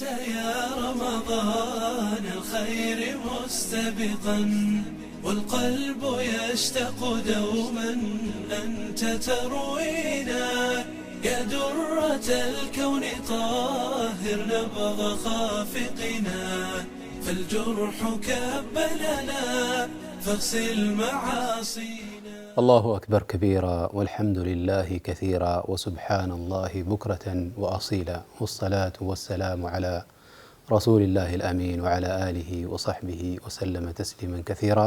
يا رمضان الخير مستبقا، والقلب يشتاق دوما أنت تروينا. يا درة الكون طهر نبض خافقنا، فالجرح كب لنا فاغسل معاصينا. الله أكبر كبيرا، والحمد لله كثيرا، وسبحان الله بكرة وأصيلا، والصلاة والسلام على رسول الله الأمين وعلى آله وصحبه وسلم تسليما كثيرا.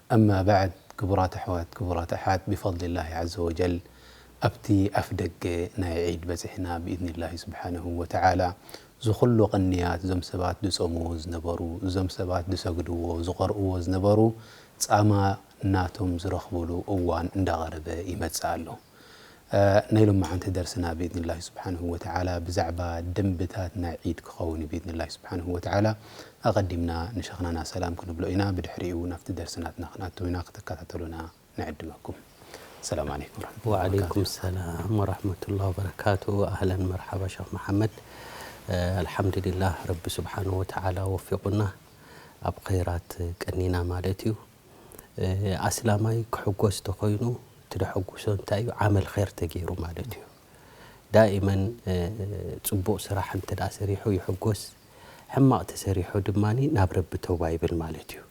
أما بعد، ክቡራት ኣሕዋት፣ ክቡራት ኣሓት፣ ብፈضل الله عز وجل ኣብቲ ኣፍ ደገ ናይ ዒድ በጺሕና ብኢዝኒላሂ ስብሓነሁ ወተዓላ። እዚ ኩሉ ቅንያት፣ እዞም ሰባት ዝጾምዎ ዝነበሩ፣ እዞም ሰባት ዝሰግድዎ፣ ዝቐርእዎ ዝነበሩ ጻማ ናቶም ዝረኽብሉ እዋን እንዳቐረበ ይመጽእ ኣሎ። እ፣ ናይ ሎማዓንቲ ደርስና ብኢዝኒላሂ ስብሓነሁ ወተዓላ ብዛዕባ ደንብታት ናይ ዒድ ክኸውን እዩ ብኢዝኒላሂ ስብሓነሁ ወተዓላ። ኣቐዲምና ንሸኽናና ሰላም ክንብሎ ኢና። ብድሕሪኡ ናብቲ ደርሲ ናትና ክንኣትው ኢና። ክትከታተሉና ንዕድመኩም። ሰላም ዓለይኩም ወረሕመቱላሂ ወዓለይኩም ወበረካቱሁ። ሰላም ወረሕመቱላሂ ወበረካቱ። ኣህለን መርሓባ ሸኽ መሓመድ። እ፣ ኣልሓምዱሊላህ ረቢ ስብሓነሁ ወተዓላ ወፊቑና ኣብ ኸይራት ቀኒና ማለት እዩ። እ፣ ኣስላማይ ክሕጎስ ተኾይኑ እቲ ደሐጉሶ እንታይ እዩ? ዓመል ኸይር ተገይሩ ማለት እዩ። ዳኢመን፣ እ፣ ጽቡቕ ስራሕ እንተ ደኣ ሰሪሑ ይሕጎስ፣ ሕማቕ ተሰሪሑ ድማኒ ናብ ረቢ ተውባ ይብል ማለት እዩ።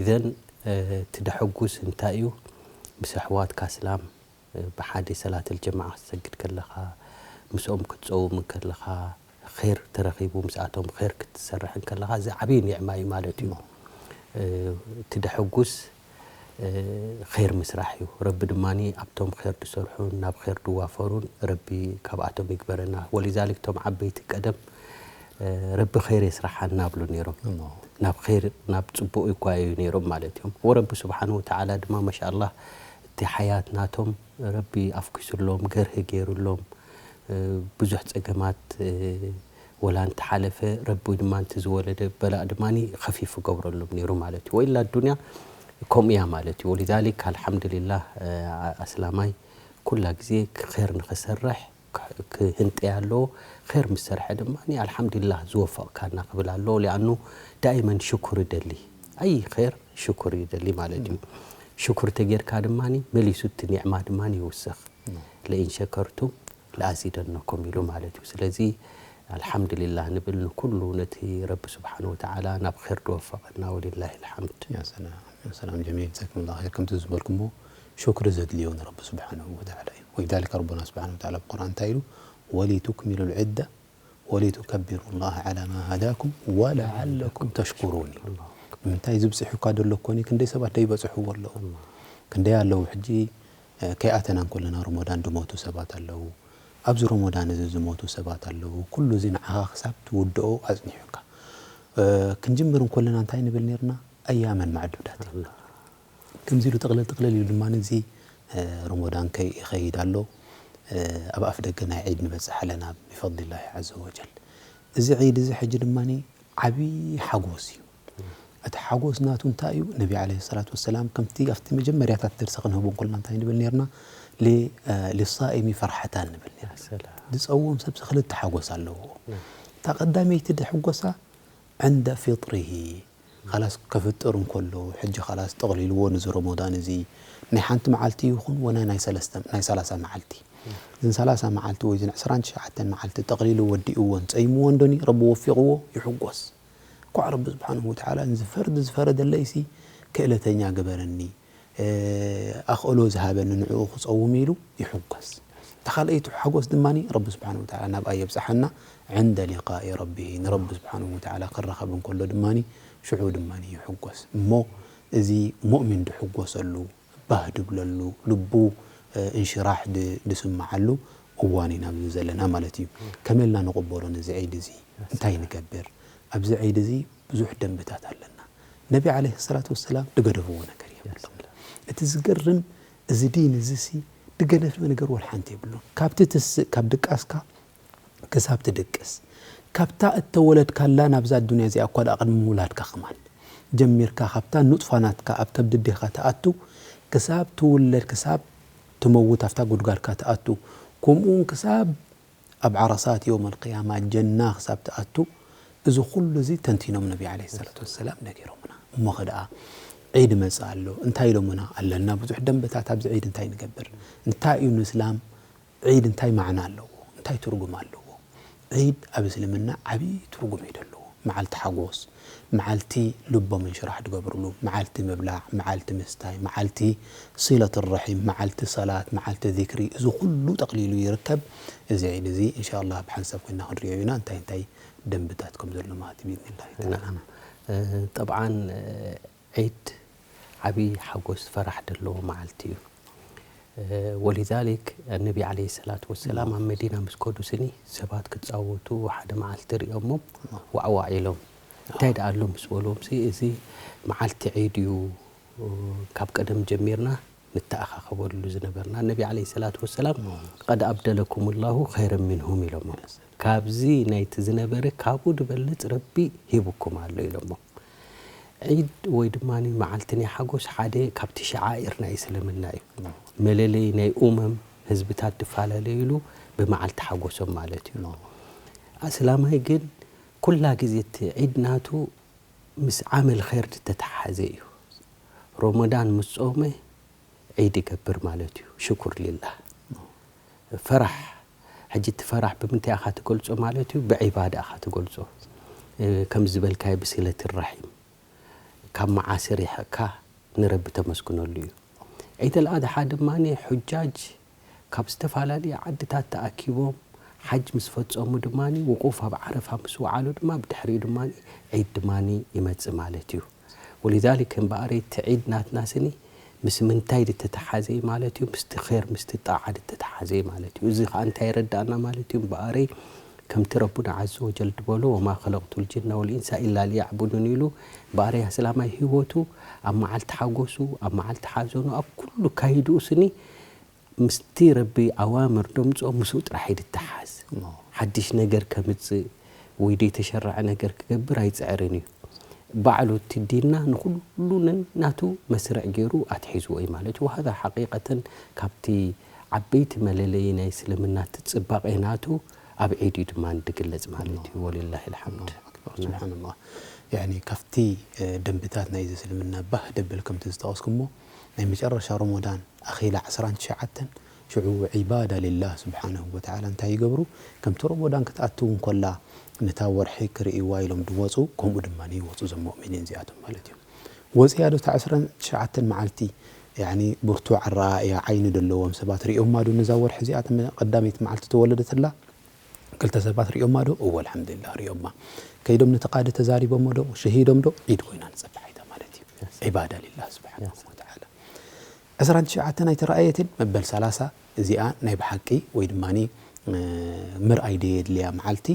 ኢዘን፣ እ፣ እቲ ደሐጉስ እንታይ እዩ? ምስ ኣሕዋትካ ኣስላም፣ እ፣ ብሓደ ሰላተል ጀማዓ ክትሰግድ ከለኻ፣ ምስኦም ክትጸውም ከለኻ፣ ኸይር ተረኺቡ ምስኣቶም ኸይር ክትሰርሕ ከለኻ፣ እዚ ዓብዪ ኒዕማ እዩ ማለት እዩ። እ፣ እቲ ደሐጉስ፣ እ፣ ኸይር ምስራሕ እዩ። ረቢ ድማኒ ኣብቶም ኸይር ዝሰርሑን ናብ ኸይር ዝዋፈሩን ረቢ ካብኣቶም ይግበረና። ወሊዛሊክ እቶም ዓበይቲ ቀደም፣ እ፣ ረቢ ኸይር የስርሓና ብሉ ነይሮም። ኣላሁ። ናብ ኸይር፣ ናብ ጽቡቕ ይጓየዩ ነይሮም ማለት እዮም። ወረቢ ስብሓን ወተዓላ ድማ ማሻኣላህ እቲ ሓያት ናቶም ረቢ ኣፍኪሱሎም፣ ገርሂ ገይሩሎም፣ እ፣ ብዙሕ ጸገማት፣ እ፣ ወላ እንተሓለፈ ረቢ ድማ እንተ ዝወለደ በላእ ድማ ኸፊፍ ይገብረሎም ነይሩ ማለት እዩ። ወኢላ ኣዱንያ ከምኡ እያ ማለት እዩ። ወሊዛሊክ ኣልሓምዱሊላህ፣ እ፣ ኣስላማይ ኩላ ግዜ ኸይር ንኽሰርሕ ክህ-፣ ክህንጠይ ኣለዎ። ኸይር ምስ ሰርሐ ድማ ኣልሓምዱሊላህ ዝወፈቕካና ክብል ኣለዎ። ሊኣኑ ዳኢመን ሽኩር ይደሊ። ኣይ ኸይር ሽኩር ይደሊ ማለት እዩ። ሽኩር ተጌርካ ድማ መሊሱ እቲ ኒዕማ ድማ ይውስኽ። ለኢን ሸከርቱም ለኣዚደነኩም ኢሉ ማለት እዩ። ስለዚ ኣልሓምዱሊላህ ንብል ንኩሉ ነቲ ረቢ ስብሓን ወተዓላ ናብ ኸይር ዝወፈቐና ወሊላሂ ልሓምድ። ያ ሰላም፣ ያ ሰላም ጀሚል፣ ጀዛኩሙላህ ኸይር። ከምቲ ዝበልኩሞ ሽክሪ ዘድልዮ ንረቢ ስብሓነሁ ወተዓላ እዩ። ወሊዛሊከ ረቡና ስብሓነሁ ወተዓላ ኣብ ቁርኣን እንታይ ኢሉ? ወሊቱክሚሉ ልዕደ ወሊቱከቢሩ ላህ ዓላ ማ ሃዳኩም ወለዓለኩም ተሽኩሩን እዩ። ኣላሁ ኣክበር። ንምንታይ ዝብፅሑካ ደሎ ኮኒ ክንደይ ሰባት ደይበፅሕዎ ኣለዉ። ኣላሁ። ክንደይ ኣለዉ ሕጂ፣ እ፣ ከይኣተና እንከለና ሮሞዳን ዝሞቱ ሰባት ኣለዉ። ኣብዚ ሮሞዳን እዚ ዝሞቱ ሰባት ኣለዉ። ኩሉ እዚ ንዓኻ ክሳብ ትውድኦ ኣፅኒሑካ። እ፣ ክንጅምር እንከለና እንታይ ንብል ነርና? ኣያመን ማዕዱዳት ኢልና። ከምዚ ኢሉ ጥቕልል ጥቕልል ኢሉ ድማ እዚ፣ እ፣ ሮሞዳን ከይ-፣ ይኸይድ ኣሎ። እ፣ ኣብ ኣፍ ደገ ናይ ዒድ ንበጽሕ ኣለና ብፈድሊላሂ ዓዘ ወጀል። እዚ ዒድ እዚ ሕጂ ድማ ዓቢ ሓጎስ እዩ። እቲ ሓጎስ ናቱ እንታይ እዩ? ነቢ ዓለይሂ ሰላቱ ወሰላም ከምቲ ኣብቲ መጀመርያታት ደርሲ ክንህቦ እንከለና እንታይ ንብል ነርና? ሊ-፣ እ፣ ሊሳኢሚ ፈርሐታን ንብል ነርና። ሰላም። ዝጸውም ሰብሲ ክልተ ሓጎስ ኣለዎ። ናም። እታ ቀዳመይቲ ድሕጎሳ ዕንደ ፊጥሪሂ፣ ኻላስ ከፍጥር እንከሎ፣ ሕጂ ኻላስ ጠቕሊልዎ ነዚ ሮሞዳን እዚ፣ ናይ ሓንቲ መዓልቲ ይኹን ወላ ናይ ሰለስተ፣ ናይ ሰላሳ መዓልቲ። እዘን ሰላሳ መዓልቲ ወይ እዘን ዕስራን ትሽዓተን መዓልቲ ጠቕሊሉ ወዲእዎን ጸይምዎን ዶኒ ረቢ ወፊቕዎ ይሕጎስ። እንኳዕ ረቢ ስብሓንሁ ወተዓላ ነዚ ፈርዲ ዝፈረደለይሲ ክእለተኛ ግበረኒ፣ እ፣ ኣኽእሎ ዝሃበኒ ንዕኡ ክጸውም ኢሉ ይሕጎስ። እታ ካልኣይቲ ሓጎስ ድማ ረቢ ስብሓንሁ ወተዓላ ናብኣ የብጽሓና፣ ዕንደ ሊቃኢ ረቢሂ፣ ንረቢ ስብሓንሁ ወተዓላ ክራኸብ እንከሎ ድማ ሽዑ ድማ ይሕጎስ። እሞ እዚ ሙእሚን ድሕጎሰሉ፣ ባህ ድብለሉ፣ ልቡ፣ እ፣ እንሽራሕ ድ-፣ ድስምዓሉ እዋን ኢና ኣብዚ ዘለና ማለት እዩ። ከመይ ኢልና ንቕበሎ ነዚ ዒድ እዚ? እንታይ ንገብር? ኣብዚ ዒድ እዚ ብዙሕ ደንብታት ኣለና። ነቢ ዓለይሂ ሰላቱ ወሰላም ድገደፍዎ ነገር የብሎም። ያ ሰላም። እቲ ዝገርም፣ እዚ ዲን እዚሲ ድገደፈ ነገር ወላ ሓንቲ የብሉን። ካብቲ ትስእ፣ ካብ ድቃስካ ክሳብ ትድቅስ፣ ካብታ እተወለድካላ ናብዛ ኣዱንያ እዚኣ እኳ ደኣ ቅድሚ ምውላድካ ከማን ጀሚርካ፣ ካብታ ኑጥፋ ናትካ ኣብ ከብዲ ኣዴኻ ትኣቱ፣ ክሳብ ትውለድ፣ ክሳብ ትመውት ኣብታ ጉድጓድካ ትኣቱ፣ ከምኡውን ክሳብ ኣብ ዓረሳት የውመል ቅያማ ጀና ክሳብ ትኣቱ፣ እዚ ኩሉ እዚ ተንቲኖም ነቢ ዓለይሂ ሰላቱ ወሰላም ነጊሮምና። እሞ ኸ ደኣ ዒድ መጽእ ኣሎ እንታይ ኢሎምና ኣለና ብዙሕ ደንበታት ኣብዚ ዒድ እንታይ ንገብር እንታይ እዩ ንእስላም ዒድ እንታይ ማዕና ኣለዎ እንታይ ትርጉም ኣለዎ ዒድ ኣብ እስልምና ዓብዪ ትርጉም እዩ ዘለዎ መዓልቲ ሓጎስ መዓልቲ ልቦም እንሽራሕ ዝገብርሉ መዓልቲ ምብላዕ መዓልቲ ምስታይ መዓልቲ ሲለት ራሒም መዓልቲ ሰላት መዓልቲ ዚክሪ እዚ ኩሉ ጠቕሊሉ ይርከብ እዚ ዒድ እዚ እንሻ ኣላህ ብሓንሳብ ኮይና ክንሪኦ ኢና እንታይ እንታይ ደንብታት ከም ዘሎ ማለት እዩ ብኢዝኒላሂ ተዓላ ናዓም ጠብዓን ዒድ ዓብዪ ሓጎስ ፈራሕ ዘለዎ መዓልቲ እዩ ወሊዛሊክ ነቢ ዓለይሂ ሰላቱ ወሰላም ኣብ መዲና ምስ ከዱ ስኒ ሰባት ክጻወቱ ሓደ መዓልቲ ሪኦሞም ዋዕዋዕ ኢሎም እንታይ ደኣ ኣሎ ምስ በልዎም ሲ እዚ መዓልቲ ዒድ እዩ ካብ ቀደም ጀሚርና ንተኣኻኸበሉ ዝነበርና ነቢ ዓለይሂ ሰላቱ ወሰላም ቀድ ኣብደለኩም ላሁ ኸይረን ሚንሁም ኢሎሞ ካብዚ ናይቲ ዝነበረ ካብኡ ዝበልፅ ረቢ ሂቡኩም ኣሎ ኢሎሞ ዒድ ወይ ድማ መዓልቲ ናይ ሓጎስ ሓደ ካብቲ ሸዓኢር ናይ እስልምና እዩ መለለይ ናይ ኡመም ህዝብታት ዝፈላለዩሉ ብመዓልቲ ሓጎሶም ማለት እዩ ኣስላማይ ግን ኩላ ግዜ እቲ ዒድ ናቱ ምስ ዓመል ኸይር ዝተተሓዘ እዩ ሮመዳን ምስ ጾመ ዒድ ይገብር ማለት እዩ ሽኩር ሊላህ ፈራሕ ሕጂ እቲ ፈራሕ ብምንታይ ኢኻ ትገልጾ ማለት እዩ ብዒባዳ ኢኻ ትገልጾ ከም ዝበልካዮ ብሲለት ራሒም ካብ መዓሲ ሪሕቕካ ንረቢ ተመስግነሉ እዩ ዒድ ኣልኣድሓ ድማ ሑጃጅ ካብ ዝተፈላለዩ ዓድታት ተኣኪቦም ሓጅ ምስ ፈጸሙ ድማ ውቁፍ ኣብ ዓረፋ ምስ ወዓሉ ድማ ብድሕሪኡ ድማ ዒድ ድማ ይመጽእ ማለት እዩ ወሊዛሊክ እምበኣር እቲ ዒድ ናትና ስኒ ምስ ምንታይ ዝተተሓዘ እዩ ማለት እዩ ምስቲ ኸር ምስቲ ጣዓ ዝተተሓዘ እዩ ማለት እዩ እዚ ከዓ እንታይ የረዳእና ማለት እዩ እምበኣረይ ከምቲ ረቡና ዓዘ ወጀል ዝበሎ ወማ ኸለቅቱ ልጅነ ወልኢንሳ ኢላ ሊያዕቡዱን ኢሉ እምበኣረይ ኣስላማይ ህይወቱ ኣብ መዓልቲ ሓጎሱ ኣብ መዓልቲ ሓዘኑ ኣብ ኩሉ ካይድኡ ስኒ ምስቲ ረቢ ኣዋምር ደምፅኦ ምስኡ ጥራሕ ይድተሓዝ ሓድሽ ነገር ከምፅእ ወይ ደይተሸረዐ ነገር ክገብር ኣይፅዕርን እዩ ባዕሉ እቲ ዲንና ንኩሉ ነናቱ መስርዕ ገይሩ ኣትሒዝዎ እዩ ማለት እዩ وهذا حقيقة ካብቲ ዓበይቲ መለለዪ ናይ እስልምና እቲ ፅባቐ ናቱ ኣብ ዒድ እዩ ድማ ዝግለፅ ማለት እዩ ወሊላሂ ልሓምድ ስብሓንላህ ያኒ ካብቲ ደንብታት ናይዚ እስልምና ባህ ደብል ከምቲ ዝጠቐስኩሞ ናይ መጨረሻ ረመዳን ኣኺላ ዕስራን ትሽዓተን ሽዑ ዒባዳ ሊላህ ስብሓነሁ ወተዓላ እንታይ ይገብሩ? ከምቲ ረመዳን ክትኣቱ እንኮላ ነታ ወርሒ ክርእይዋ ኢሎም ድወፁ ከምኡ ድማ ይወፁ እዞም ሙእሚኒን እዚኣቶም ማለት እዩ። ወፂኣ ዶ እታ ዕስራን ትሽዓተን መዓልቲ ያኒ ብርቱዕ ኣረኣእያ ዓይኒ ደለዎም ሰባት ሪኦማ ዶ ነዛ ወርሒ እዚኣ ቀዳመይቲ መዓልቲ ተወለደትላ? ክልተ ሰባት ሪኦማ ዶ? እወ ኣልሓምዱሊላህ ሪኦማ። ከይዶም ነቲ ቃዲ ተዛሪቦሞ ዶ? ሸሂዶም ዶ? ዒድ ኮይና ንፅባሕ ኢታ ማለት እዩ። ዒባዳ ሊላህ ስብሓነሁ ወተዓላ። ዕስራን ትሽዓተን ኣይተረኣየትን መበል ሰላሳ እዚኣ ናይ ብሓቂ ወይ ድማ ምርኣይ ደየድልያ መዓልቲ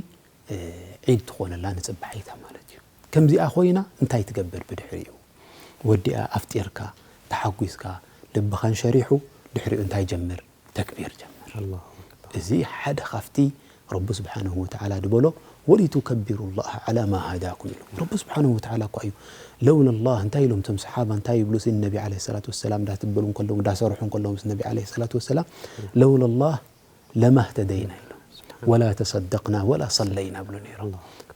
ዒድ ትኾነላ ንፅባሒታ ማለት እዩ። ከምዚኣ ኮይና እንታይ ትገብር ብድሕሪኡ? ወዲኣ ኣፍጢርካ፣ ተሓጒስካ፣ ልብኻን ሸሪሑ ድሕሪኡ እንታይ ጀምር? ተክቢር ጀምር። እዚ ሓደ ካብቲ ረቡ ስብሓንሁ ወተዓላ ድበሎ ወሊቱከቢሩ ላህ ዓላ ማ ሃዳኩም ኢሉ። ረቡ ስብሓንሁ ወተዓላ እኳ እዩ ለውላ ላህ እንታይ ኢሎም እቶም ሰሓባ እንታይ ይብሉ ሲ ነቢ ዓለይሂ ሰላቱ ወሰላም እንዳትበሉ እንከለዉ እንዳሰርሑ እንከለዉ ምስ ነቢ ዓለይሂ ሰላቱ ወሰላም ለውላ ላህ ለማ ህተደይና ኢሎም ወላ ተሰደቅና ወላ ሰለይና ብሉ ነይሮም።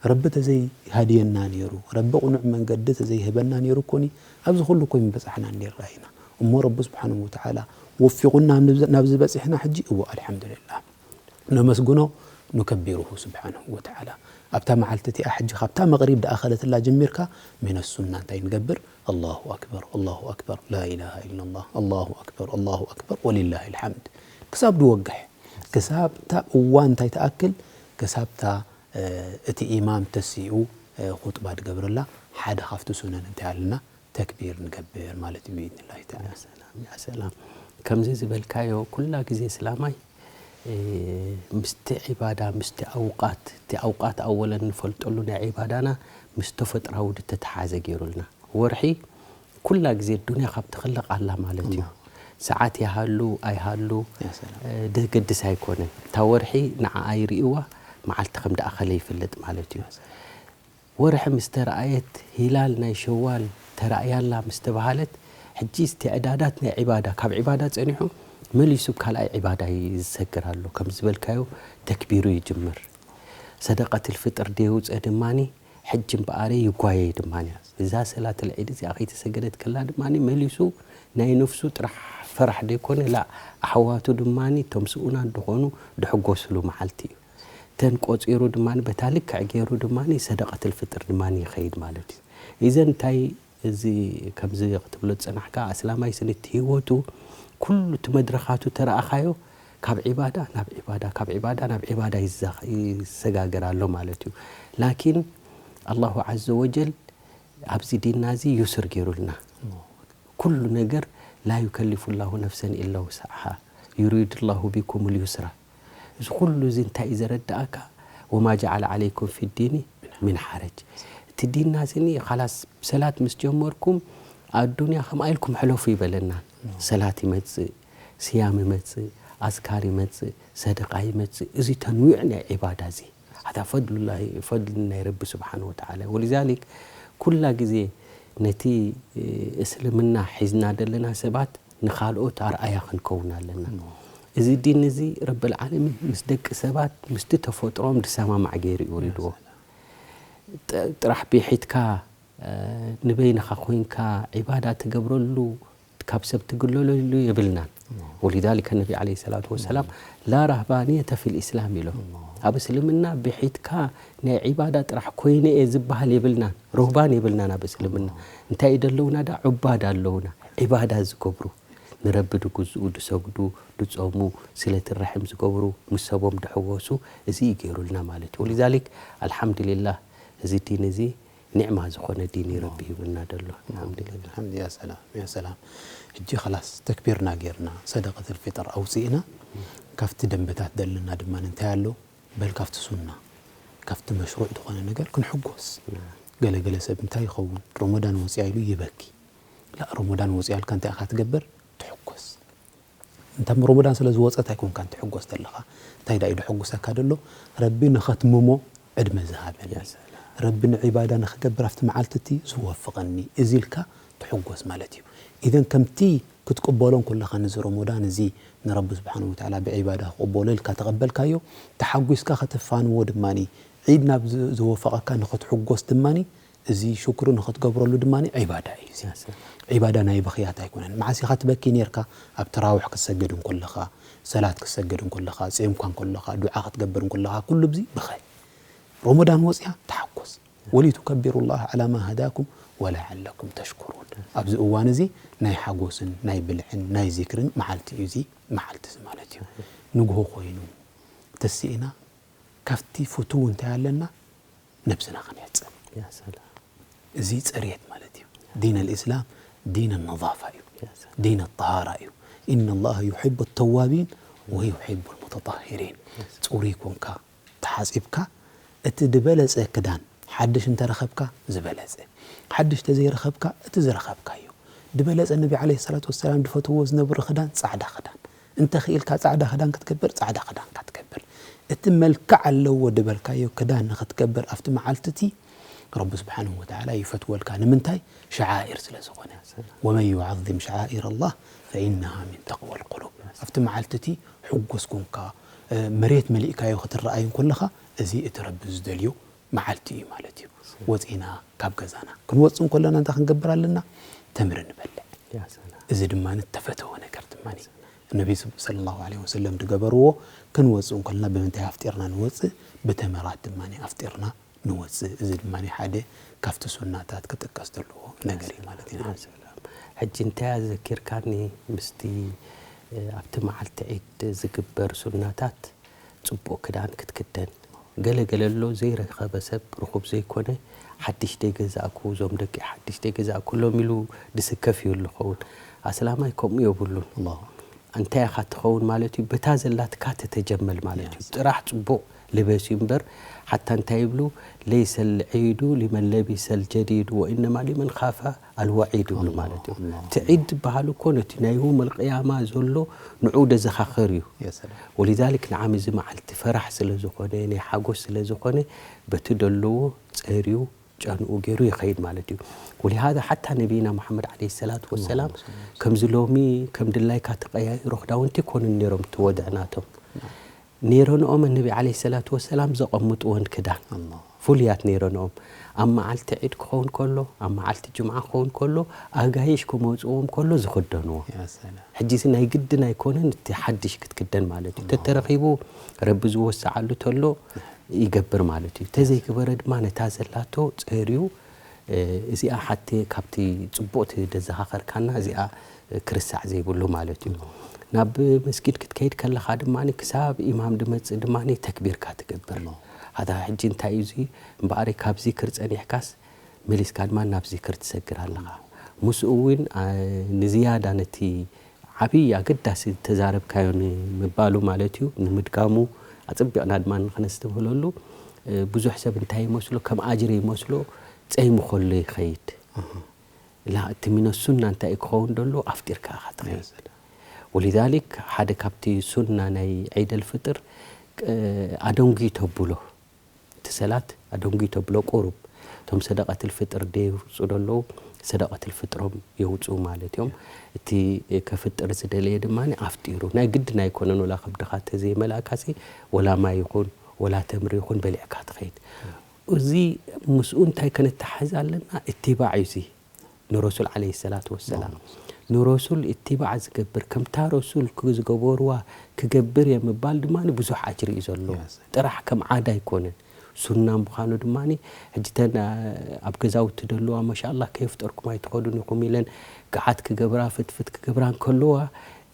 ረቢ ተዘይሃድየና ነይሩ ረቢ ቁኑዕ መንገዲ ተዘይህበና ነይሩ እኮኒ ኣብዚ ኩሉ እኮ ይምበፃሕና ነይርና ኢና። እሞ ረቢ ስብሓንሁ ወተዓላ ወፊቑና ናብዚ በፂሕና ሕጂ እዎ ኣልሓምዱሊላህ ነመስግኖ ኑከቢሩሁ ስብሓንሁ ወተዓላ ኣብታ መዓልቲ እቲኣ ሕጂ ካብታ መቕሪብ ድኣኸለትላ ጀሚርካ ሚነ ሱና እንታይ ንገብር ኣላሁ ኣክበር ኣላሁ ኣክበር ላኢላሃ ኢላላህ ኣላሁ ኣክበር ኣላሁ ኣክበር ወሊላሂ ልሓምድ ክሳብ ድወግሕ ክሳብታ እዋን እንታይ ትኣክል ክሳብታ እቲ ኢማም ተሲኡ ኹጥባ ድገብረላ ሓደ ካብቲ ሱነን እንታይ ኣለና ተክቢር ንገብር ማለት እዩ ብኢድኒላሂ ተዓላ። ያ ሰላም ያ ሰላም ከምዚ ዝበልካዮ ኩላ ግዜ እስላማይ ምስቲ ዒባዳ ምስቲ ኣውቃት እቲ ኣውቃት ኣወለን ንፈልጠሉ ናይ ዒባዳና ምስ ተፈጥራዊ ዝተተሓዘ ገይሩልና ወርሒ ኩላ ግዜ ዱንያ ካብ ትኽለቕ ኣላ ማለት እዩ ሰዓት ይሃሉ ኣይሃሉ ደገድስ ኣይኮነን እታ ወርሒ ንዓኣ ይርእዋ መዓልቲ ከም ደኣኸለ ይፍለጥ ማለት እዩ ወርሒ ምስ ተረኣየት ሂላል ናይ ሸዋል ተራእያላ ምስ ተባሃለት ሕጂ እስትዕዳዳት ናይ ዒባዳ ካብ ዒባዳ ጸኒሑ መሊሱ ካልኣይ ዒባዳ ይዝሰግር ኣሎ ከም ዝበልካዮ ተክቢሩ ይጅምር ሰደቀት ልፍጥር ደየውፀ ድማኒ ሕጂ እምበኣረ ይጓየ ድማ እያ። እዛ ሰላት ልዒድ እዚኣ ከይተሰገደት ከላ ድማ መሊሱ ናይ ነፍሱ ጥራሕ ፈራሕ ዘይኮነ፣ ላ ኣሕዋቱ ድማ እቶም ስኡናት ዝኾኑ ድሕጎስሉ መዓልቲ እዩ። ተን ቆጺሩ ድማ በታ ልክዕ ገይሩ ድማ ሰደቀትል ፍጥር ድማ ይኸይድ ማለት እዩ። እዘን እንታይ እዚ ከምዚ ክትብሎ ዝጸናሕካ ኣስላማይ ስኒት ህይወቱ ኩሉ እቲ መድረኻቱ ተረኣኻዮ ካብ ዒባዳ ናብ ዒባዳ፣ ካብ ዒባዳ ናብ ዒባዳ ይዘ-፣ ይሰጋገር ኣሎ ማለት እዩ። ላኪን ኣላሁ ዓዘ ወጀል ኣብዚ ዲንና እዚ ዩስር ገይሩልና። ኩሉ ነገር ላ ዩከሊፉ ላሁ ነፍሰን ኢላ ውስዓሃ ዩሪዱ ላሁ ቢኩም ልዩስራ። እዚ ኩሉ እዚ እንታይ እዩ ዘረድኣካ? ወማ ጀዓለ ዓለይኩም ፊ ዲኒ ሚን ሓረጅ። እቲ ዲንና እዚ ኻላስ ሰላት ምስ ጀመርኩም ኣዱንያ ከምኣ ኢልኩም ሕለፉ ይበለና። ሰላት ይመጽእ፣ ስያም ይመጽእ፣ ኣዝካር ይመጽእ፣ ሰደቃ ይመጽእ። እዚ ተንዊዕ ናይ ዒባዳ እዚ ኣታ ፈድሉላሂ፣ ፈድሊ ናይ ረቢ ስብሓን ወተዓላ። ወሊዛሊክ ኩላ ግዜ ነቲ እስልምና ሒዝና ዘለና ሰባት ንኻልኦት ኣርኣያ ክንከውን ኣለና። እዚ ዲን እዚ ረብል ዓለሚን ምስ ደቂ ሰባት ምስቲ ተፈጥሮም ዝሰማማዕ ገይሩ እዩ ወሪድዎ። ጥ-፣ ጥራሕ ብሒትካ፣ እ፣ ንበይንኻ ኮይንካ ዒባዳ ትገብረሉ፣ ካብ ሰብ ትግለለሉ የብልናን። ወሊዛሊከ ነቢ ዓለይሂ ሰላቱ ወሰላም ላ ራህባንየተ ፊል ኢስላም ኢሎም። ኣብ እስልምና ብሒትካ ናይ ዒባዳ ጥራሕ ኮይነ እየ ዝበሃል የብልናን። ሩህባን የብልናን ኣብ እስልምና። እንታይ እዩ ደለውና? ዳ ዑባድ ኣለውና። ዒባዳ ዝገብሩ፣ ንረቢ ድግዝኡ፣ ድሰግዱ፣ ድጾሙ፣ ስለቲ ራሒም ዝገብሩ፣ ምስ ሰቦም ድሕወሱ፣ እዚ እዩ ገይሩልና ማለት እዩ። ወሊዛሊክ ኣልሓምዱሊላህ እዚ ዲን እዚ ኒዕማ ዝኾነ ዲን እዩ ረቢ ሂቡና ደሎ። ኣልሓምዱሊላህ። ኣልሓምዱ፣ ያ ሰላም፣ ያ ሰላም። ሕጂ ኸላስ ተክቢርና ጌርና፣ ሰደቀተል ፊጥር ኣውጺእና፣ ካብቲ ደንበታት ደለና ድማ እንታይ ኣሎ? በል ካብቲ ሱና፣ ካብቲ መሽሩዕ ዝኾነ ነገር ክንሕጎስ። ገለ ገለ ሰብ እንታይ ይኸውን? ረመዳን ወጺኣ ኢሉ ይበኪ። ላ፣ ረመዳን ወጺኣልካ እንታይ ኢኻ ትገብር? ትሕጎስ። እንተ ረመዳን ስለ ዝወጸት ኣይኮንካን ትሕጎስ ዘለኻ። እንታይ ደኣ እዩ ደሐጉሰካ ደሎ? ረቢ ንኸትምሞ ዕድመ ዝሃበኒ። ያ ሰላም። ረቢ ንዒባዳ ንኽገብር ኣብቲ መዓልቲ እቲ ዝወፍቐኒ። እዚ ኢልካ ትሕጎስ ማለት እዩ። ኢዘን ከምቲ ክትቅበሎ እንከለኻ ነዚ ረመዳን እዚ ንረቢ ስብሓነሁ ወተዓላ ብዒባዳ ክቕበሎ ኢልካ ተቐበልካዮ፣ ተሓጒስካ ከተፋንዎ ድማኒ፣ ዒድ ናብ ዝ-፣ ዝወፈቐካ ንኽትሕጎስ ድማኒ፣ እዚ ሽክሩ ንኽትገብረሉ ድማኒ ዒባዳ እዩ። እዚ ያ ሰላም። ዒባዳ ናይ በኽያት ኣይኮነን። መዓስ ኢኻ ትበኪ ኔርካ? ኣብ ተራዊሕ ክትሰግድ እንከለኻ፣ ሰላት ክትሰግድ እንከለኻ፣ ጼምካ እንከለኻ፣ ዱዓ ክትገብር እንከለኻ፣ ኩሉ ብዚ ብኸ። ረመዳን ወጽያ ተሓጎስ። ወሊቱከቢሩ ላህ ዓላ ማ ሃዳኩም ወለዓለኩም ተሽኩሩን። ኣብዚ እዋን እዚ ናይ ሓጎስን ናይ ብልዕን ናይ ዚክርን መዓልቲ እዩ እዚ መዓልቲ እዚ ማለት እዩ። ንግሆ ኮይኑ ተስኢና ካብቲ ፍቱው እንታይ ኣለና? ነብስና ክንሕጽብ። ያ ሰላም። እዚ ጽሬት ማለት እዩ። ዲን ኣልእስላም ዲን ነዛፋ እዩ። ያ ሰላም። ዲን ጠሃራ እዩ። ኢነ ላህ ዩሕቡ ተዋቢን ወዩሕቡ ልሙተጣሂሪን። ጽሩይ ኮንካ ተሓጺብካ፣ እቲ ዝበለጸ ክዳን ሓድሽ እንተረኸብካ ዝበለጸ፣ ሓድሽ ተዘይረኸብካ እቲ ዝረኸብካዮ። ዝበለጸ ነቢ ዓለይሂ ሰላቱ ወሰላም ዝፈትዎ ዝነበሩ ክዳን ጻዕዳ ክዳን። እንተ ኽኢልካ ጻዕዳ ክዳን ክትገብር፣ ጻዕዳ ክዳንካ ትገብር። እቲ መልክዕ ኣለዎ ዝበልካዮ ክዳን ንኽትገብር ኣብቲ መዓልቲ እቲ ረቢ ስብሓንሁ ወተዓላ ይፈትወልካ። ንምንታይ? ሸዓኢር ስለ ዝኾነ። ወመን ዩዓዚም ሸዓኢር ኣላህ ፈኢነሃ ሚን ተቅዋ ልቁሉብ። ኣብቲ መዓልቲ እቲ ሕጉስ ኮንካ፣ እ፣ መሬት መሊእካዮ ክትረኣይ እንከለኻ፣ እዚ እቲ ረቢ ዝደልዮ መዓልቲ እዩ ማለት እዩ። ወፂና ካብ ገዛና ክንወፅእ እንከለና እንታይ ክንገብር ኣለና? ተምሪ ንበልዕ። ያ ሰላም። እዚ ድማ እተፈተወ ነገር ድማ ነቢ ሰለላሁ ዐለይሂ ወሰለም ዝገበርዎ፣ ክንወፅእ እንከለና ብምንታይ ኣፍጢርና ንወፅእ? ብተምራት ድማ ኣፍጢርና ንወፅእ። እዚ ድማ ሓደ ካብቲ ሱናታት ክጥቀስ ዘለዎ ነገር እዩ ማለት ኢና። ያ ሰላም። ሕጂ እንታይ ኣዘኪርካኒ ምስቲ፣ እ፣ ኣብቲ መዓልቲ ዒድ ዝግበር ሱናታት፣ ጽቡቕ ክዳን ክትክደን። ገለ ገለ ኣሎ ዘይረኸበ ሰብ ርኹብ ዘይኮነ፣ ሓድሽ ደይገዛእኩ፣ እዞም ደቂ ሓድሽ ደይገዛእኩሎም ኢሉ ድስከፍ እዩ ዝኸውን። ኣስላማይ ከምኡ የብሉን። ኣላሁ ኣክበር። እንታይ ኢኻ ትኸውን ማለት እዩ? በታ ዘላትካ ተተጀመል ማለት እዩ። ያ ሰላም። ጥራሕ ጽቡቕ ልበስ እዩ እምበር፣ ሓታ እንታይ ይብሉ? ለይሰ ልዒዱ ሊመን ለቢሰ ልጀዲድ ወኢነማ ሊመን ካፈ ኣልወዒድ ይብሉ ማለት እዩ። ኣላሁ እቲ ዒድ ዝበሃል እኮ ነቲ ናይ የውመል ቅያማ ዘሎ ንዑ ደዘኻኸር እዩ። ያ ሰላም። ወሊዛሊክ ንዓም እዚ መዓልቲ ፈራሕ ስለ ዝኾነ፣ ናይ ሓጎስ ስለ ዝኾነ፣ በቲ ደለዎ ጸርዩ፣ ጨንኡ ገይሩ ይኸይድ ማለት እዩ። ወሊሃዛ ሓታ ነቢይና ሙሓመድ ዓለይሂ ሰላቱ ወሰላም ኣላሁ ከምዚ ሎሚ ከም ድላይካ ተቀያይሮ ክዳውንቲ ይኮኑን ነይሮም እቲ ወድዕ ናቶም። ነይረንኦም ነቢ ዓለይሂ ሰላቱ ወሰላም ዘቐምጥወን ክዳን። ኣላሁ ፍሉያት ነይረንኦም። ኣብ መዓልቲ ዒድ ክኸውን ከሎ፣ ኣብ መዓልቲ ጅምዓ ክኸውን ከሎ፣ ኣጋይሽ ክመጽዎም ከሎ ዝኽደንዎ። ሕጂ እዚ ናይ ግድን ኣይኮነን፣ እቲ ሓድሽ ክትክደን ማለት እዩ። ተተረኺቡ ረቢ ዝወሰዓሉ ተሎ ይገብር ማለት እዩ። ተዘይገበረ ድማ ነታ ዘላቶ ጸርዩ፣ እ፣ እዚኣ ሓቴ ካብቲ ጽቡቕ ደዘኻኸርካና፣ እዚኣ፣ እ፣ ክርስዕ ዘይብሉ ማለት እዩ። ናብ መስጊድ ክትከይድ ከለኻ ድማ ክሳብ ኢማም ድመጽእ ድማ ተክቢርካ ትገብር። ሃታ ሕጂ እንታይ እዩ እዚ? እምበኣር ካብ ዚክር ጸኒሕካስ መሊስካ ድማ ናብ ዚክር ትሰግር ኣለኻ። ምስኡ እውን፣ አ፣ ንዝያዳ ነቲ ዓብዪ ኣገዳሲ ዝተዛረብካዮ ንምባሉ ማለት እዩ፣ ንምድጋሙ ኣጸቢቕና ድማ ንኽነስተብህለሉ፣ እ፣ ብዙሕ ሰብ እንታይ ይመስሎ፣ ከም ኣጅሪ ይመስሎ፣ ጸይሙ ከሎ ይኸይድ። ላ፣ እቲ ሚነ ሱና እንታይ እዩ ክኸውን ደሎ? ኣፍጢርካ ኢኻ ትኸይድ። ወሊዛሊክ ሓደ ካብቲ ሱና ናይ ዒደል ፍጥር፣ እ፣ ኣደንጉዩ ተብሎ። እቲ ሰላት ኣደንጉዩ ተብሎ ቁሩብ። እቶም ሰደቀትል ፍጥር ደየውፁ ደለዉ፣ ሰደቀትል ፍጥሮም የውፅኡ ማለት እዮም። እቲ ከፍጥር ዝደለየ ድማ ኣፍጢሩ። ናይ ግድን ኣይኮነን፣ ወላ ከብድኻ ተዘይመላእካሲ፣ ወላ ማይ ይኹን፣ ወላ ተምሪ ይኹን በሊዕካ ትኸይድ። እዚ ምስኡ እንታይ ከነተሓዝ ኣለና? እትባዕ እዩ እዚ። ንረሱል ዓለይሂ ሰላቱ ወሰላም። ንረሱል እትባዕ ዝገብር፣ ከምታ ረሱል ክ-፣ ዝገበርዋ ክገብር እየ ምባል ድማ ብዙሕ ኣጅሪ እዩ ዘለዎ። ጥራሕ ከም ዓዳ ኣይኮነን። ሱና ምዃኑ ድማ፣ ሕጂ ተን፣ አ፣ ኣብ ገዛውቲ ደለዋ፣ ማሻኣላህ፣ ከየፍጠርኩም ኣይትኸዱን ኢኹም ኢለን፣ ገዓት ክገብራ፣ ፍትፍት ክገብራ እንከለዋ፣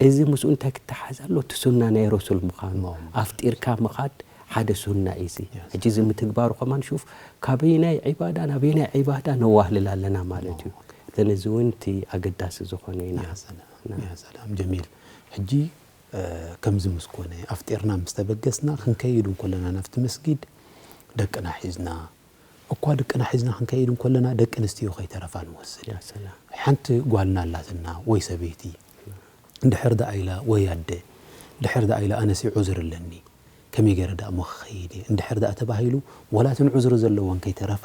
እዚ ምስኡ እንታይ ክተሓዝ ኣሎ? እቲ ሱና ናይ ረሱል ምዃኑ። ኣፍጢርካ ምኻድ ሓደ ሱና እዩ እዚ። ሕጂ እዚ ምትግባሩ ከማን ሹፍ፣ ካበየናይ ዒባዳ ናበየናይ ዒባዳ ነዋህልል ኣለና ማለት እዩ። እዘን እዚ እውን እቲ ኣገዳሲ ዝኾነ ኢና። ያ ሰላም፣ ያ ሰላም፣ ጀሚል። ሕጂ፣ እ፣ ከምዚ ምስ ኮነ፣ ኣፍጢርና ምስ ተበገስና፣ ክንከይድ እንከለና ናብቲ መስጊድ ደቅና ሒዝና፣ እኳ ደቅና ሒዝና ክንከይድ እንከለና፣ ደቂ ኣንስትዮ ከይተረፋ ንወስድ። ያ ሰላም። ሓንቲ ጓልና ኣላትና ወይ ሰበይቲ፣ እንድሕር ደኣ ኢላ፣ ወይ ኣደ፣ እንድሕር ደኣ ኢላ፣ ኣነሲ ዑዝር ኣለኒ፣ ከመይ ገይረ ደኣ እሞ ክኸይድ እየ፣ እንድሕር ደኣ ተባሂሉ፣ ወላ እተን ዑዝሪ ዘለወን ከይተረፋ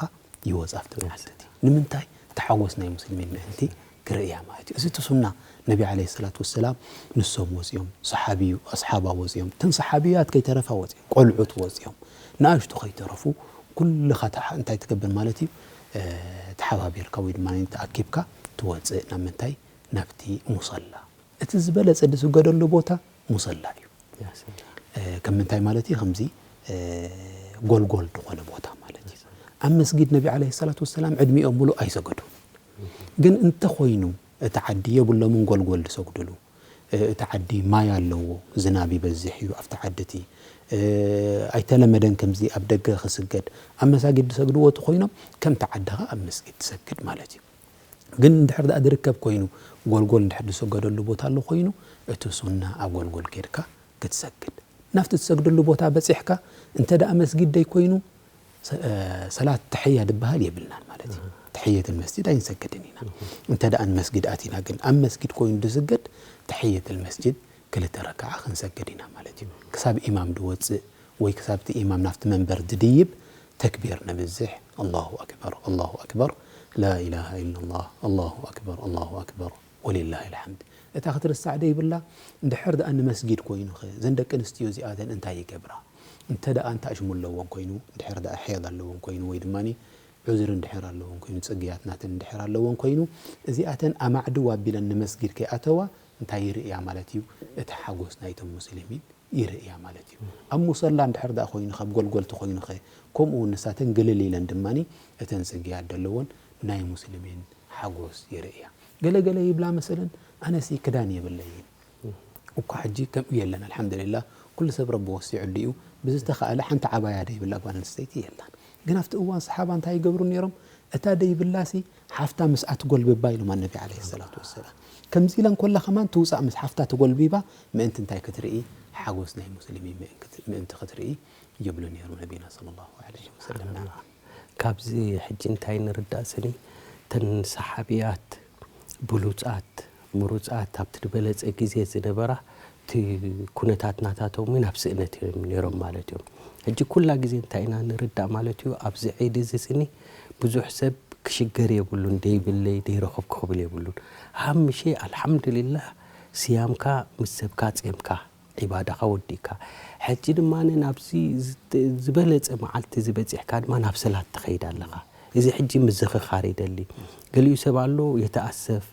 ይወጻ ኣብቲ መዓልቲ እቲ። ንምንታይ? እቲ ሓጎስ ናይ ሙስሊሚን ምእንቲ ክርእያ ማለት እዩ። እዚ እቲ ሱና ነቢ ዓለይሂ ሰላቱ ወሰላም፣ ንሶም ወጺኦም፣ ሰሓቢ፣ ኣስሓባ ወጺኦም፣ እተን ሰሓቢያት ከይተረፋ ወጺኦም፣ ቆልዑት ወጺኦም፣ ንኣሽቱ ከይተረፉ፣ ኩልኻ ተሓ-፣ እንታይ ትገብር ማለት እዩ? እ፣ ተሓባቢርካ ወይ ድማ ተኣኪብካ ትወጽእ። ናብ ምንታይ? ናብቲ ሙሰላ። እቲ ዝበለጸ ዝስገደሉ ቦታ ሙሰላ እዩ። ያ ሰላም። እ፣ ከም ምንታይ ማለት እዩ? ከምዚ፣ እ፣ ጎልጎል ዝኾነ ቦታ ማለት እዩ። ኣብ መስጊድ ነቢ ዓለይሂ ሰላቱ ወሰላም ዕድሚኦም ሙሉእ ኣይሰገዱን። ግን እንተኾይኑ እቲ ዓዲ የብሎምን ጎልጎል ዝሰግድሉ። እ፣ እቲ ዓዲ ማይ ኣለዎ፣ ዝናብ ይበዝሕ እዩ ኣብቲ ዓዲ እቲ። እ፣ ኣይተለመደን ከምዚ ኣብ ደገ ክስገድ። ኣብ መሳጊድ ዝሰግድዎ እቲ ኮይኖም ከምቲ ዓድኻ ኣብ መስጊድ ትሰግድ ማለት እዩ። ግን እንድሕር ደኣ ዝርከብ ኮይኑ፣ ጎልጎል እንድሕር ዝሰገደሉ ቦታ ኣሎ ኮይኑ፣ እቲ ሱና ኣብ ጎልጎል ኬድካ ክትሰግድ። ናብቲ ትሰግደሉ ቦታ በጺሕካ፣ እንተ ደኣ መስጊድ ደይ ኮይኑ፣ ሰ-፣ እ፣ ሰላት ተሕያ ዝበሃል የብልናን ማለት እዩ። ተሕየተል መስጂድ ኣይንሰግድን ኢና። እንተ ደኣ ንመስጊድ ኣቲና ግን፣ ኣብ መስጊድ ኮይኑ ዝስገድ፣ ተሕየተል መስጂድ ክልተ ረክዓ ክንሰግድ ኢና ማለት እዩ። ክሳብ ኢማም ዝወጽእ ወይ ክሳብ እቲ ኢማም ናብቲ መንበር ዝድይብ፣ ተክቢር ነብዝሕ። ኣላሁ ኣክበር፣ ኣላሁ ኣክበር፣ ላኢላሃ ኢላላህ፣ ኣላሁ ኣክበር፣ ኣላሁ ኣክበር፣ ወሊላሂል ሓምድ። እታ ክትርሳዕ ደይብላ፣ እንድሕር ደኣ ንመስጊድ ኮይኑኸ፣ እዘን ደቂ ኣንስትዮ እዚኣተን እንታይ ይገብራ? እንተ ደኣ እንተ ኣሽሙ ኣለወን ኮይኑ፣ እንድሕር ደኣ ሐይድ ኣለወን ኮይኑ፣ ወይ ድማ ዑዝሪ እንድሕር ኣለወን ኮይኑ፣ ጽግያት ናተን እንድሕር ኣለወን ኮይኑ፣ እዚኣተን ኣማዕድው ኣቢለን ንመስጊድ ከይኣተዋ እንታይ ይርእያ ማለት እዩ? እቲ ሓጎስ ናይቶም ሙስሊሚን ይርእያ ማለት እዩ። ኣብ ሙሰላ እንድሕር ደኣ ኮይኑ፣ ካብ ጎልጎል ተኾይኑኸ፣ ከምኡ እውን ንሳተን ግልል ኢለን ድማ እተን ጽግያት ዘለወን ናይ ሙስሊሚን ሓጎስ ይርእያ። ገለ ገለ ይብላ መሰለን፣ ኣነሲ ክዳን የብለይን። እኳ ሕጂ ከምኡ የለን፣ ኣልሓምዱሊላህ፣ ኩሉ ሰብ ረቢ ወሲዑሉ እዩ። ብዝተኻእለ ሓንቲ ዓባያ ደይብላ ጓል ኣንስተይቲ የላን። ግን ኣብቲ እዋን ሰሓባ እንታይ ይገብሩ ነይሮም? እታ ደይብላሲ ሓፍታ ምስኣ ትጎልብባ ኢሎም ኣነቢ ዓለይሂ ሰላቱ ወሰላም። ከምዚ ኢላ እንኮላ ከማን ትውፃእ ምስ ሓፍታ ተጎልቢባ፣ ምእንቲ እንታይ ክትርኢ? ሓጎስ ናይ ሙስሊሚን ምእንቲ ክት-፣ ምእንቲ ክትርኢ ይብሉ ነይሮም ነቢና ሰለላሁ ዐለይሂ ወሰለም። ናዓም። ካብዚ ሕጂ እንታይ ንርዳእ ስኒ? እተን ሰሓብያት ብሉጻት፣ ምሩጻት፣ ኣብቲ ዝበለጸ ግዜ ዝነበራ፣ እቲ ኩነታት ናታቶም እውን ኣብ ስእነት እዮም ነይሮም ማለት እዮም። ሕጂ ኩላ ግዜ እንታይ ኢና ንርዳእ ማለት እዩ? ኣብዚ ዒድ እዚ ስኒ ብዙሕ ሰብ ክሽገር የብሉን፣ ደይብለይ፣ ደይረኸብኩ ክብል የብሉን። ሃምሸ ኣልሓምዱሊላህ፣ ስያምካ ምስ ሰብካ ጼምካ፣ ዒባዳኻ ወዲእካ፣ ሕጂ ድማ ናብዚ ዝት-፣ ዝበለጸ መዓልቲ እዚ በጺሕካ ድማ ናብ ሰላት ትኸይድ ኣለኻ። እዚ ሕጂ ምዝኽኻር ይደሊ። ገሊኡ ሰብ ኣሎ የተኣሰፍ፣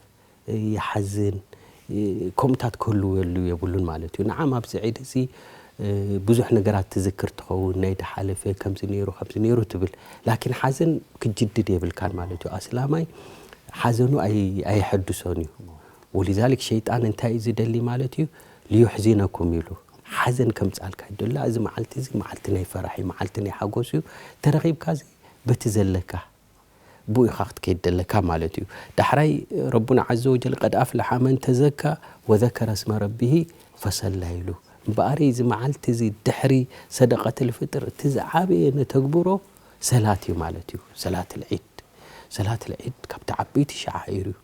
ይሓዝን፣ ከምኡታት ክህልወሉ የብሉን ማለት እዩ። ንዓም ኣብዚ ዒድ እዚ ብዙሕ ነገራት ትዝክር ትኸውን፣ ናይ ድሓለፈ ከምዚ ነይሩ ከምዚ ነይሩ ትብል። ላኪን ሓዘን ክጅድድ የብልካን ማለት እዩ። ኣስላማይ ሓዘኑ ኣይ-፣ ኣየሐድሶን እዩ። ወሊዛሊክ ሸይጣን እንታይ እዩ ዝደሊ ማለት እዩ? ሊዩሕዚነኩም ኢሉ ሓዘን ከምጻልካ ይደላ። እዚ መዓልቲ እዚ መዓልቲ ናይ ፈራሕ እዩ፣ መዓልቲ ናይ ሓጎስ እዩ። ተረኺብካ እዚ በቲ ዘለካ ብኡ ኢኻ ክትከይድ ደለካ ማለት እዩ። ዳሕራይ ረቡና ዓዘ ወጀል ቀድ ኣፍለሓ መን ተዘካ ወዘከረ ስመ ረቢሂ ፈሰላ ኢሉ። እምበኣር እዚ መዓልቲ እዚ ድሕሪ ሰደቀትል ፍጥር እቲ ዝዓበየ ነተግብሮ ሰላት እዩ ማለት እዩ። ሰላት ልዒድ፣ ሰላት ልዒድ ካብቲ ዓበይቲ ሸዓኢር እዩ።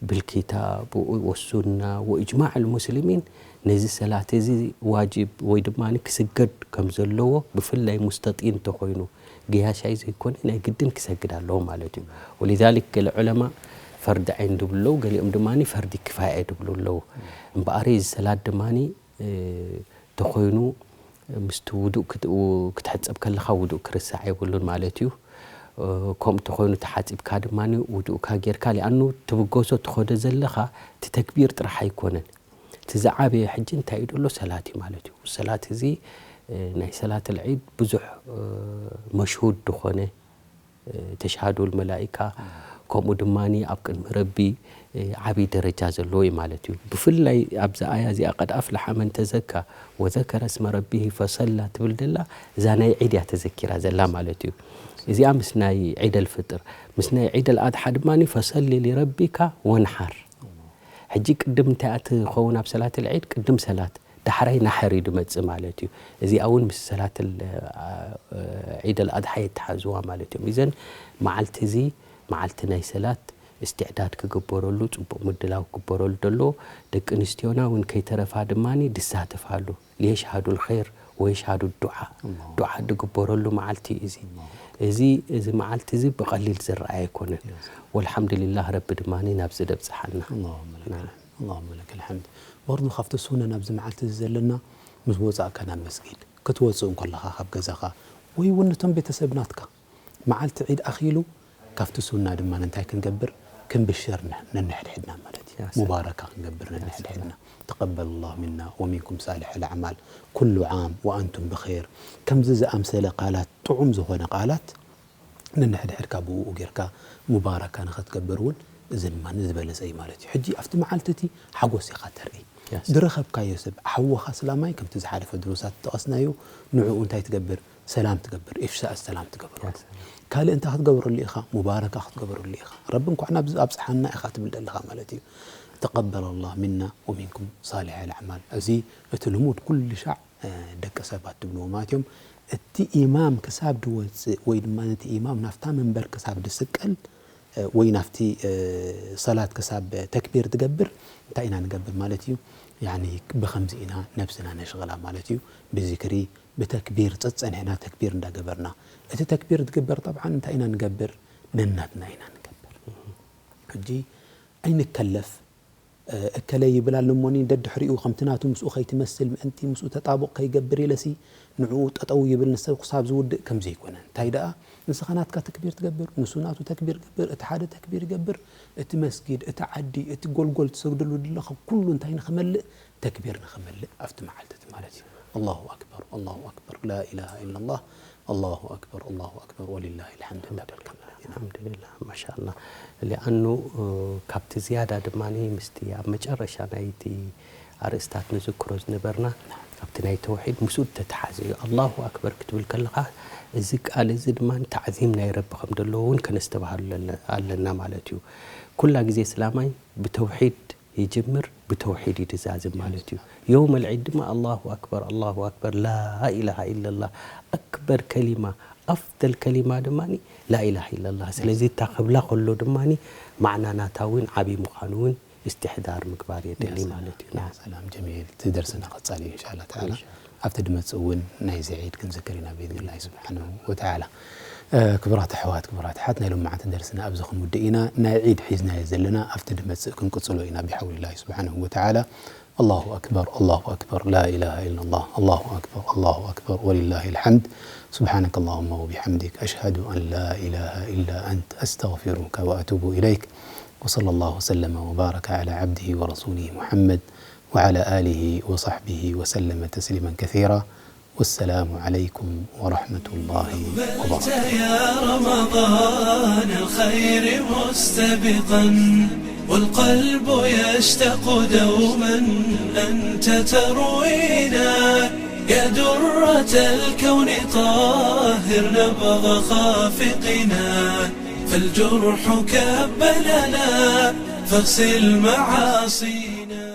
ብልኪታብ ወሱና ወእጅማዕ ልሙስሊሚን ነዚ ሰላት እዚ ዋጅብ ወይ ድማ ክስገድ ከም ዘለዎ ብፍላይ ሙስተጢን እንተኾይኑ ገያሻይ ዘይኮነ ናይ ግድን ክሰግድ ኣለዎ ማለት እዩ። ወሊዛሊክ ገለ ዑለማ ፈርዲ ዓይን ድብሉ ኣለዉ፣ ገሊኦም ድማ ፈርዲ ክፋያ ድብሉ ኣለዉ። እምበኣር እዚ ሰላት ድማ ተኾይኑ ምስቲ ውዱእ ክት-፣ ክትሕጸብ ከለኻ ውዱእ ክርሳዕ የብሉን ማለት እዩ። ከምኡ ተኾይኑ ተሓጺብካ ድማ ውዱእካ ጌርካ፣ ሊኣኑ ትብገሶ ትኸዶ ዘለኻ እቲ ተክቢር ጥራሕ ኣይኮነን። እቲ ዝዓበየ ሕጂ እንታይ እዩ ደሎ? ሰላት እዩ ማለት እዩ። ሰላት እዚ ናይ ሰላት ልዒድ ብዙሕ መሽሁድ ዝኾነ ተሽሃዱ መላኢካ፣ ከምኡ ድማ ኣብ ቅድሚ ረቢ ዓብዪ ደረጃ ዘለዎ እዩ ማለት እዩ። ብፍላይ ኣብዚ ኣያ እዚኣ ቀድ ኣፍለሓ መን ተዘካ ወዘከረ ስመ ረቢሂ ፈሰላ ትብል ደላ እዛ ናይ ዒድ እያ ተዘኪራ ዘላ ማለት እዩ። እዚኣ ምስ ናይ ዒደል ፍጥር፣ ምስ ናይ ዒደል ኣድሓ ድማ ፈሰሊ ሊረቢካ ወንሓር። ሕጂ ቅድም እንታይ እያ ትኸውን ኣብ ሰላት ልዒድ? ቅድም ሰላት፣ ዳሕራይ ናሕር እዩ ድመጽእ ማለት እዩ። እዚኣ እውን ምስ ሰላት ዒደል ኣድሓ የተሓዝዋ ማለት እዮም። እዘን መዓልቲ እዚ መዓልቲ ናይ ሰላት እስትዕዳድ ክግበረሉ፣ ጽቡቕ ምድላው ክግበረሉ ደሎ። ደቂ ኣንስትዮና እውን ከይተረፋ ድማ ድሳተፋሉ። ሊየሽሃዱ ልኸይር ወየሽሃዱ ዱዓ፣ ዱዓ ድግበረሉ መዓልቲ እዩ እዚ። እዚ፣ እዚ መዓልቲ እዚ ብቐሊል ዝረኣይ ኣይኮነን። ወልሓምዱሊላህ ረቢ ድማ ናብዚ ደብጽሓና። اللهم لك الحمد. اللهم لك الحمد. በርዱ ካብቲ ሱነን ኣብዚ መዓልቲ እዚ ዘለና፣ ምስ ወጻእካ ናብ መስጊድ፣ ክትወጽእ እንከለኻ ካብ ገዛኻ፣ ወይ እውን ነቶም ቤተሰብ ናትካ፣ መዓልቲ ዒድ ኣኺሉ ካብቲ ሱና ድማ እንታይ ክንገብር? ክንብሽር ነ-፣ ነንሕድሕድና ማለት እዩ። ያ ሰላም። ሙባረካ ክንገብር ያ ነንሕድሕድና። ሰላም። ተቀበለ ላሁ ሚና ወሚንኩም ሳሊሕ ልኣዕማል፣ ኩሉ ዓም ወኣንቱም ብኸይር። ከምዚ ዝኣምሰለ ቃላት፣ ጥዑም ዝኾነ ቃላት ነንሕድሕድካ ብኡ ጌርካ ሙባረካ ንኸትገብር እውን እዚ ድማ ዝበለጸ እዩ ማለት እዩ። ሕጂ ኣብቲ መዓልቲ እቲ ሓጎስ ኢኻ ተርኢ። Yes. ዝረኸብካዮ ሰብ፣ ሓወኻ ስላማይ፣ ከምቲ ዝሓለፈ ድሩሳት ዝጠቐስናዮ፣ ንዕኡ እንታይ ትገብር? ሰላም ትገብር፣ ኢፍሻእ ሰላም ትገብረሉ። Yes. ካልእ እንታይ ክትገብረሉ ኢኻ? ሙባረካ ክትገብረሉ ኢኻ። ረቢ እንኳዕ ናብዚ ኣብጽሓና ኢኻ ትብል ዘለኻ ማለት እዩ። ተቀበለ ላህ ሚና ወሚንኩም ሳሊሕ ልኣዕማል። እዚ እቲ ልሙድ ኩሉ ሻዕ፣ እ፣ ደቂ ሰባት ትብልዎ ማለት እዮም። እቲ ኢማም ክሳብ ድወጽእ ወይ ድማ ነቲ ኢማም ናፍታ መንበር ክሳብ ድስቀል፣ እ፣ ወይ ናፍቲ፣ እ፣ ሰላት ክሳብ ተክቢር ትገብር፣ እንታይ ኢና ንገብር ማለት እዩ? ያኒ ብኸምዚ ኢና ነብስና ነሽቕላ ማለት እዩ። ብዚክሪ፣ ብተክቢር ጸጸንሕና ተክቢር እንዳገበርና። እቲ ተክቢር ትግበር ጠብዓን እንታይ ኢና ንገብር? ነናትና ኢና ንገብር። ሕጂ ኣይንከለፍ፣ እ፣ እከለ ይብል ኣሎ እሞኒ ደድሕሪኡ ከምቲ ናቱ ምስኡ ከይትመስል ምእንቲ ምስኡ ተጣብቕ ከይገብር ኢለሲ ንዕኡ ጠጠው ይብል ንሰብ ክሳብ ዝውድእ ከም ዘይኮነ። እንታይ ደኣ ንስኻ ናትካ ተክቢር ትገብር፣ ንሱ ናቱ ተክቢር ይገብር፣ እቲ ሓደ ተክቢር ይገብር፣ እቲ መስጊድ፣ እቲ ዓዲ፣ እቲ ጎልጎል ትሰግደሉ ዘለኻ ኩሉ እንታይ ንኸመልእ? ተክቢር ንኸመልእ ኣብቲ መዓልቲ እቲ ማለት እዩ። ኣላሁ ኣክበር፣ ኣላሁ ኣክበር፣ ላኢላሃ ኢላላህ፣ ኣላሁ ኣክበር፣ ኣላሁ ኣክበር፣ ወሊላሂ ልሓምድ እንዳበልካ ማለት እዩ። ኣልሓምዱሊላህ፣ ማሻኣላህ። ሊኣኑ፣ እ፣ ካብቲ ዝያዳ ድማ ምስቲ ኣብ መጨረሻ ናይቲ ኣርእስታት ንዝክሮ ዝነበርና፣ ካብቲ ናይ ተውሒድ ምስኡ እተተሓዘ እዩ። ኣላሁ ኣክበር ክትብል ከለኻ፣ እዚ ቃል እዚ ድማ ታዕዚም ናይ ረቢ ከም ዘለዎ እውን ከነስተባህሉ ኣለ-፣ ኣለና ማለት እዩ። ኩላ ግዜ እስላማይ ብተውሒድ ይጅምር፣ ብተውሒድ እዩ ዝዛዝም ማለት እዩ። የውመል ዒድ ድማ ኣላሁ ኣክበር፣ ኣላሁ ኣክበር፣ ላኢላሃ ኢለላህ፣ ኣክበር ከሊማ፣ ኣፍደል ከሊማ ድማ ላኢላሃ ኢለላህ። ስለዚ እታ ክብላ ከሎ ድማ ማዕና ናታ እውን ዓብዪ ምዃኑ እውን እስትሕዳር ምግባር የድሊ ያ ሰላም፣ ማለት እዩ። ያ ሰላም፣ ጀሚል። እቲ ደርስና ቀጻሊ እዩ፣ ኢንሻላህ ተዓላ። ኢንሻላህ። ኣብቲ ድመጽእ እውን ናይዚ ዒድ ክንዝክር ኢና፣ ብኢዝኒላሂ ስብሓነሁ ወተዓላ። እ፣ ክቡራት ኣሕዋት፣ ክቡራት ኣሓት፣ ናይ ሎማዓንቲ ደርስና ኣብዚ ክንውድእ ኢና። ናይ ዒድ ሒዝናዮ ዘለና ኣብቲ ድመጽእ ክንቅጽሎ ኢና፣ ብሓውሊላሂ ስብሓነሁ ወተዓላ። الله أكبر، الله أكبر، لا إله إلا الله، الله أكبر، الله أكبر، ولله الحمد. سبحانك اللهم وبحمدك، أشهد أن لا إله إلا أنت، أستغفرك وأتوب إليك. وصلى الله وسلم وبارك على عبده ورسوله محمد وعلى آله وصحبه وسلم تسليما كثيرا. والسلام عليكم ورحمة الله وبركاته. يا رمضان الخير مستبقا، والقلب يشتاق دوما أنت تروينا. يا درة الكون طهر نبض خافقنا، فالجرح كب لنا فاغسل معاصينا.